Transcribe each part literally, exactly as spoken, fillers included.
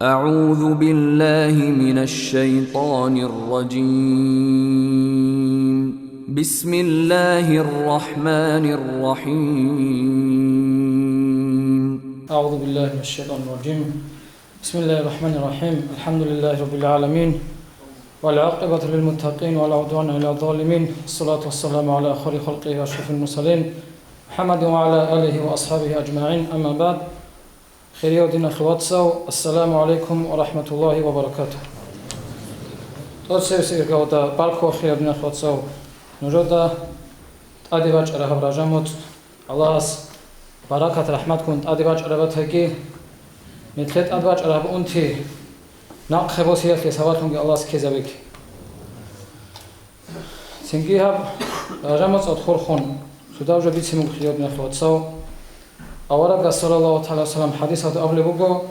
أعوذ بالله من الشيطان الرجيم. بسم الله الرحمن الرحيم. أعوذ بالله من الشيطان الرجيم. بسم الله الرحمن الرحيم. الحمد لله رب العالمين. والعاقبة للمتقين ولا عدوان إلا على الظالمين. الصلاة والسلام على خير خلقه وأشرف المرسلين محمد وعلى آله وأصحابه أجمعين. أما بعد. Хириял диналъул вацал, ассаламу гӀалайкум ва рахӀматуллагьи ва баракатугь. ТӀоцебесеб иргаялда баркула, хириял диналъул вацал, нужеда тӀаде бачӀараб гьаб ражамуц. Аллагьас баракат-рахӀматгун тӀаде бачӀараб батаги, нилъее тӀад бачӀараб унти нахъе босиялъе сабаблъунги Аллагьас ккезабеги. Цинги гьаб ражамуцӀалъ хурхун цо дагьаб жо бицин буго, хириял диналъул вацал. Аварагас, саллаллагьу тагӀала гӀалайгьи ва саллам, хӀадисалда абулеб буго: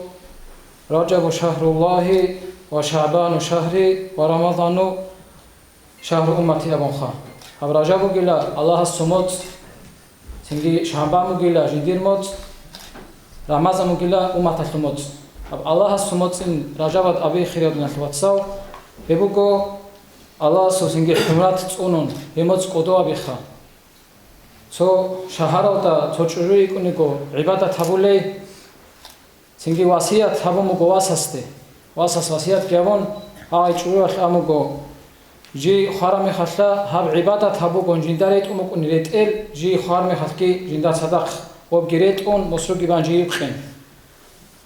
«Ражабу шагьруллагьи ва ШагӀбану шагьри ва Рамазану шагьру уммати», – абунха. Гьаб Ражаб бугила Аллагьасул моцӀ, цинги ШагӀбан бугила жиндир моцӀ, Рамазан бугила умматалъул моцӀ. Гьаб Аллагьасул моцӀин Ражаб абулеб, хириял диналъул вацал, гьеб буго Аллагьасул цинги хӀурмат цӀунун, гьеб моцӀ кӀодо гьабиха. Цо шагьаралда цо чӀужу йикӀун йиго гӀибадат гьабулей, цинги васият гьабун буго васасде. Васас васиятги гьабун, гьай чӀужуялъ абун буго: «Жий хвараб мехалъа гьаб гӀибадат гьабугун жинда ретӀун букӀуни ретӀел, жий хвараб мехалъги жинда цадахъ гъобги ретӀун, мусруги бан жий юкъин».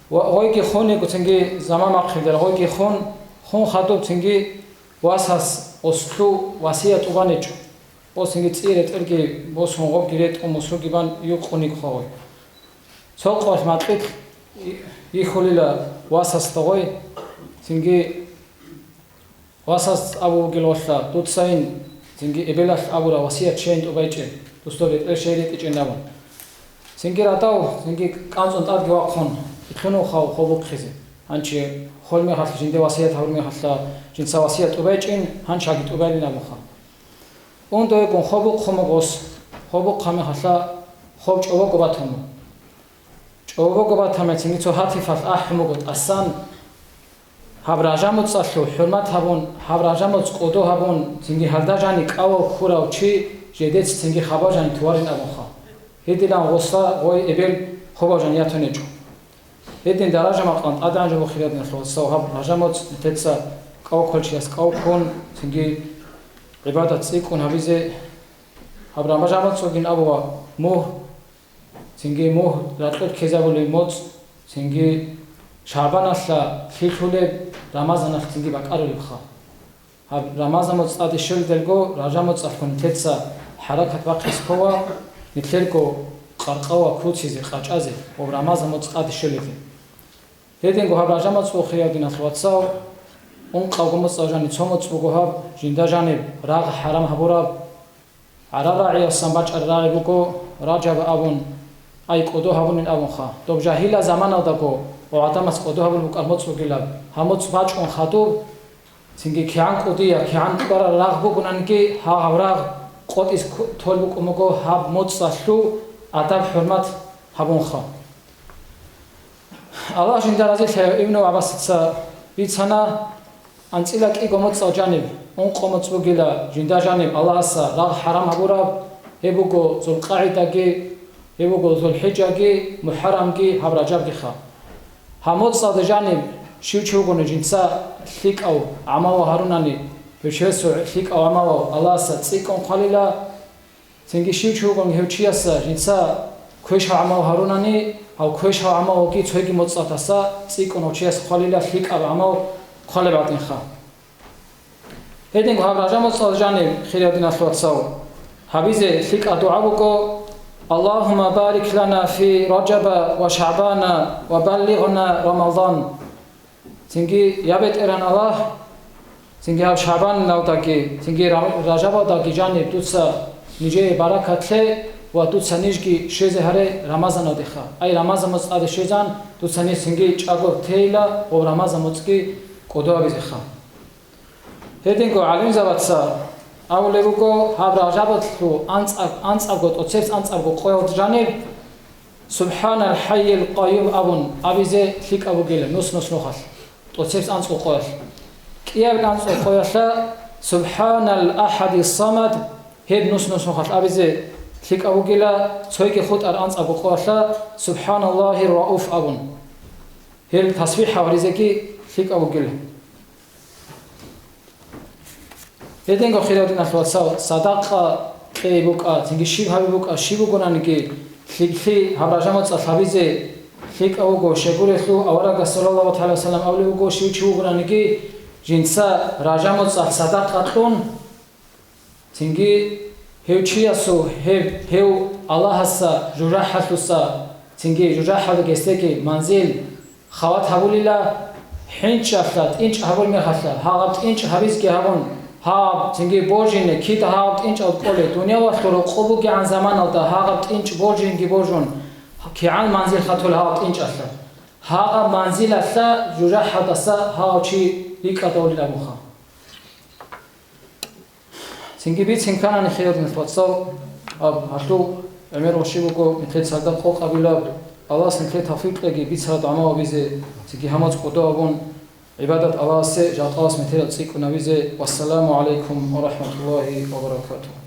Ва гъойги хун йиго цинги заман бахъиндал, гъойги хун, хун хадуб цинги васас ослъу васият тӀубаничӀо. Ос цинги цӀи ретӀелги босун, гъобги ретӀун, мусруги бан юкъун йиго гъой. Цо къоялъ макьилъ йихьулила васасда гъой, цинги васас абу бугел гъолъа: «Дуцайин цинги эбелалъ абура васият щайин тӀубайчӀеб, дус доб ретӀел щай ретӀичӀеб», – абун. Цинги радав, цинги кӀанцӀун тӀадги вахъун, итлъунухъав хоб бухъизе. Гьанчи хол мехалъ жинде васият гьабур мехалъа, жинца васият тӀубайчӀин, гьанчаги тӀубайлин абунха. Ундоегун хоб бухъун буго ос, хоб бухъа мехалъа хоб чӀобого батун буго. ЧӀобого батамецинги цо гьатифалъ ахӀун буго тӀасан, гьаб ражамуцӀалъул хӀурмат гьабун, гьаб ражамуцӀ кӀодо гьабун, цинги гьалда жани кӀавав ккурав чи жедец цинги хабар жани туварин абунха. Гьедилан гъоса гъой эбел хобав жани ятун гьечӀо. Гьедин даража-макъам тӀадегӀан жо буго, хириял диналъул вацал, гьаб ражамуцӀ нилъеца кӀав кколчияс кӀав ккун, цинги гӀибадат цӀикӀкӀун гьабизе. Гьаб рамажан моцӀ бугин абула мугь, цинги мугь ракьулъ ккезабулеб моцӀ, цинги шагӀбаналъа лъилъулеб, рамазаналъ цинги бакӀарулебха. Гьаб рамазан моцӀ тӀаде щвелдалго, ражаб моцӀалъго нилъеца хӀаракат бахъизе ккола, нилъерго къаркъа куцизе, къачӀазе ва рамазан моцӀ тӀаде щвелезе. Гьединго гьаб ражаб моцӀ буго, хириял диналъул вацал, ункъабго моцӀал жаниб цо моцӀ буго гьаб, жинда жаниб рагъ хӀарам гьабураб. ГӀараб рагӀиясан бачӀараб рагӀи буго Ражаб абун, ай кӀодо гьабунин абунха. Доб жагьилал заманалдаго ва гӀадамаз кӀодо гьабулеб букӀараб моцӀ бугилан, гьаб моцӀ бачӀун хадуб, цинги кигӀан кӀудияб, кигӀан кӀвараб рагъ бугониги, гьагъаб рагъ къотӀизе кку-, толеб букӀун буго гьаб моцӀалъул адаб-хӀурмат гьабунха. Аллагь жинда разилъаяв Ибну ГӀаббасица бицана, анцӀила кӀиго моцӀал жаниб, ункъо моцӀ бугила жинда жаниб Аллагьас рагъ хӀарам гьабураб, гьеб буго ЗулкъагӀидаги, гьеб буго ЗулхӀижаги, МухӀаррамги, гьаб Ражабгиха. Гьаб моцӀалда жаниб щив чи вугони жинца лъикӀав гӀамал гьарунани, гьев чиясул лъикӀав гӀамалал Аллагьас цӀикӀкӀун хъвалила, цинги щив чи вугони гьев чияс жинца квешав гӀамал гьарунани, гьав квешав гӀамалги цоги моцӀалдаса цӀикӀкӀун гьев чияс хъвалила, лъикӀаб гӀамал хъвалеб гӀадинха. Гьединго гьаб ражаб моцӀалда жаниб, хириял диналъул вацал, гьабизе лъикӀаб дугӀа буго: «Аллагьумма барик лана фи Ражаба ва ШагӀбана ва баллигъна Рамазан». Цинги, я БетӀергьан Аллагь, цинги гьаб ШагӀбаналдаги, цинги Ра-, Ражабалдаги жаниб дуца нижее баракат лъе ва дуца нижги щвезе гьаре Рамазаналдеха. Ай, Рамазан моцӀ тӀаде щвезан, дуца ниж цинги чӀаго тейила ва Рамазан моцӀги кӀодо гьабизеха. Гьединго гӀалимзабаца абулеб буго, гьаб Ражабалъул анцӀаб-, анцӀабго, тӀоцебесеб анцӀабго къоялда жаниб «СубхӀанал хӀаййил къайюм» абун абизе лъикӀаб бугила нус-нус нухалъ. тӀоцебесеб анцӀго къоялъ. КӀиабилеб анцӀго къоялъа «Субханал ахадис самад», гьеб нус-нусухъалъ абизе лъикӀаб бугила, цойги хутӀараб анцӀабго къоялъа «Субханаллагьир рауф» абун, гьел тасбихӀ гьабизеги лъикӀаб бугила. Гьединго, хириял диналъул вацал, садакъа кьей букӀа, цинги щиб гьаби букӀа, щиб бугонаниги, лъикӀлъи гьаб ражамуцӀалъ гьабизе лъикӀав вуго, щайгурелъул аварагас, саллаллагьу тагӀала ва саллам, абулеб буго, щив чи вугонаниги, жинца ражамуцӀалъ садакъа кьун, цинги гьев чиясул гьеб, гьев Аллагьасда жужахӀалъуса, цинги жужахӀалда гьесдеги манзил хават гьабулила, хӀинчӀалъа тӀинчӀ гьабулеб мехалъа, гьагъаб тӀинчӀ гьабизги гьабун, гьагъаб цинги божине, кида гьагъаб тӀинчӀал кӀолеб, дуниялалъул рокъоб бугегӀан заманалда гьагъаб тӀинчӀ божинги божун, кигӀан манзил хатула гьагъаб тӀинчӀалъа. Гьагъаб манзилалъа жужахӀалдаса гьагъав чи рикӀкӀадавулин абунха. Цинги бицин кканани, хириял диналъул вацал, гьаб гьалъул гӀемер ва щиб буго, нилъер цадахъ къокъабилеб, Аллагьас нилъее тавфикъ кьеги бицараб гӀамал гьабизе, цинги гьамаз кӀодо гьабун, гӀибадат Аллагьасе жакъалас метерал цӀикӀкӀунабизе. Вассаламу гӀалайкум ва рахӀматуллагьи ва баракатугьу.